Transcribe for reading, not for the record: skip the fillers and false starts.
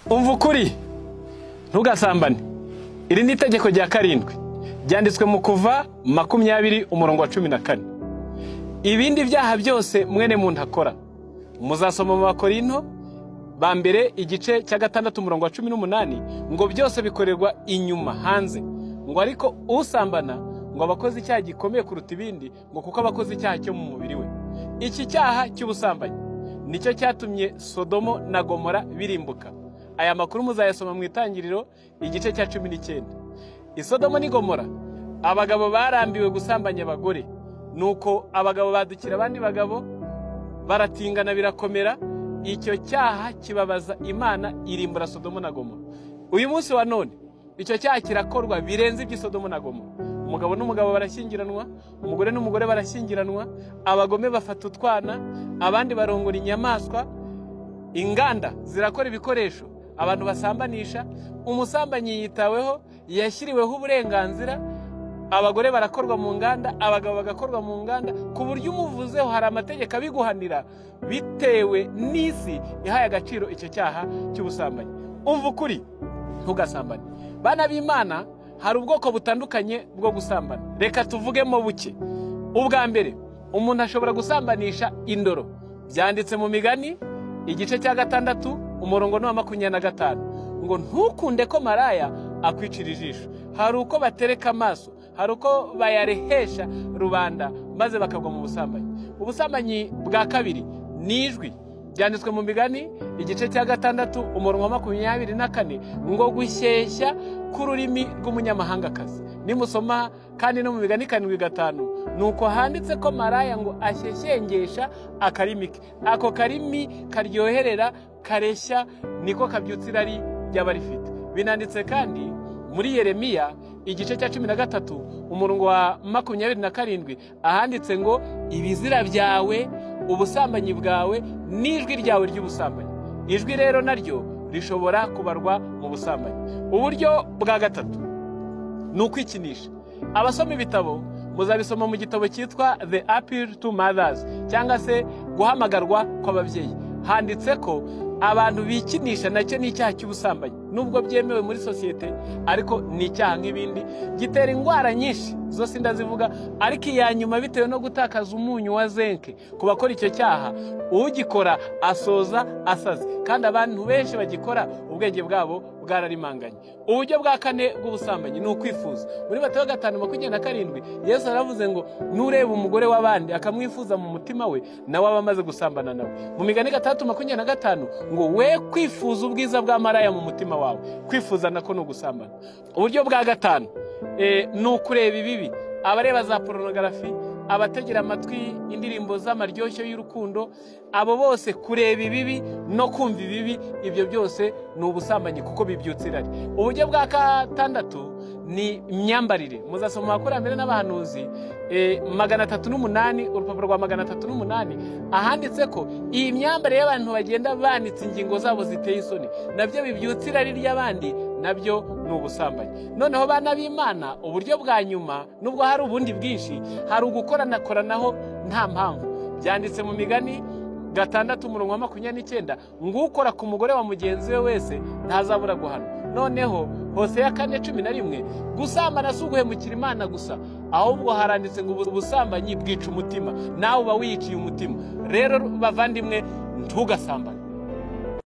Umva ukuri, ntugasambane. Iri ni itegeko rya 7 ryanditswe mu Kuva 20 umurongo wa 14. Ibindi byaha byose mwene muntu akora muzasoma mu Bakorinto ba mbere igice cya 6 umurongo wa 18 ngo byose bikorerwa inyuma hanze, ngo ariko usambana ngo abakoze icyaha gikomeye kuruta ibindi, ngo kuko abakoze icyaha cyo mu mubiri we. Iki cyaha cy'ubusambanyi nicyo cyatumye Sodomo na Gomora birimbuka. Aya makuru muzayasoma mu Itangiriro igice cya 19. Isodomo ni Gomora abagabo barambiwe gusambanya abagore, nuko abagabo badukira abandi bagabo baratingana birakomera. Icyo cyaha kibabaza Imana irimbura Sodomo na Gomora. Uyu munsi wa none icyo cyaha kirakorwa birenze iby'Isodomo na Gomora. Umugabo n'umugabo barashyingiranwa, umugore n'umugore barashyingiranwa, abagome bafata utwana, abandi barongora inyamaswa, inganda zirakora ibikoresho abantu basambanisha, umusambanyi yitaweho, yashyiriweho uburenganzira, abagore barakorwa mu nganda, abagabo bagakorwa mu nganda, ku buryo umuvuzeho hari amategeko abiguhanira bitewe n'isi ihaye agaciro icyo cyaha cy'ubusambanyi. Umva ukuri, ntugasambane. Bana b'Imana, hari ubwoko butandukanye bwo gusambana. Reka tuvugemo buke. Ubwa mbere, umuntu ashobora gusambanisha indoro. Byanditse mu Migani igice cya 6 umurongo wa 25 ngo ntukunde ko maraya akwicira ijisho. Hari uko batereka amaso, hari uko bayarehesha rubanda maze bakagwa mu busambanyi. Ubusambanyi bwa kabiri ni ijwi. Byanditswe mu Migani igice cya 6 umurongo wa 24 ngo gushyeshya k'ururimi rw'umunyamahangakazi. Nimusoma kandi no mu Migani 7:5 nuko handitse ko maraya ngo ashyeshyengesha akarimi ke. Ako karimi karyoherera kareshya niko kabyutsa irari ry'abarifite. Binanditse kandi muri Yeremiya igice cya 13 umurongo wa 27 ahanditse ngo ibizira byawe, ubusambanyi bwawe n'ijwi ryawe ry'ubusambanyi. Ijwi rero naryo rishobora kubarwa mu busambanyi. Uburyo bwa gatatu ni ukwikinisha. Abasoma ibitabo muzabisoma mu gitabo cyitwa The Appeal to Mothers cyangwa se guhamagarwa kw'ababyeyi. Handitse ko abantu bikinisha nacyo ni icyaha cy'ubusambanyi, nubwo byemewe muri sosiyete ariko ni icyaha nk'ibindi, gitera indwara nyinshi zose ndazivuga, ariko iya nyuma bitewe no gutakaza umunyu wa zenke ku bakora icyo cyaha, ugikora asoza asaze, kandi abantu benshi bagikora ubwenge bwabo bwararimanganye. Uburyo bwa kane bw'ubusambanyi ni ukwifuza. Muri Matayo 5:27 Yesu aravuze ngo nureba umugore w'abandi akamwifuza mu mutima we, nawe aba amaze gusambana nawe. Mu Migani 3:25 ngo we kwifuza ubwiza bwa maraya mu mutima wawe, kwifuza nako no gusambana. Uburyo bwa gatanu ni ukureba ibibi. Abareba za pornography, abategera amatwi indirimbo z'amaryoshyo y'urukundo, abo bose kureba ibibi no kumva ibibi, ibyo byose ni ubusambanyi kuko bibyutsa irari. Uburyo bwa gatandatu ni imyambarire. Muzasoma Abakurambere n'Abahanuzi 308 urupapuro rwa 308 ahanditse ko iyi myambarire y'abantu bagenda banitse ingingo zabo ziteye isoni, nabyo bibyutsa irari ry'abandi, nabyo ni ubusambanyi. Noneho bana b'Imana, uburyo bwa nyuma, nubwo hari ubundi bwinshi, hari ugukoranakoranaho nta mpamvu. Byanditse mu Migani 6 umurongo wa 29 ngo ukora ku mugore wa mugenzi we wese ntazabura guhanwa. Noneho Hoseya 4:11 gusambana si uguhemukira Imana gusa, ahubwo haranditse ngo ubusambanyi bwica umutima, nawe uba wiyiciye umutima. Rero bavandimwe, ntugasambane.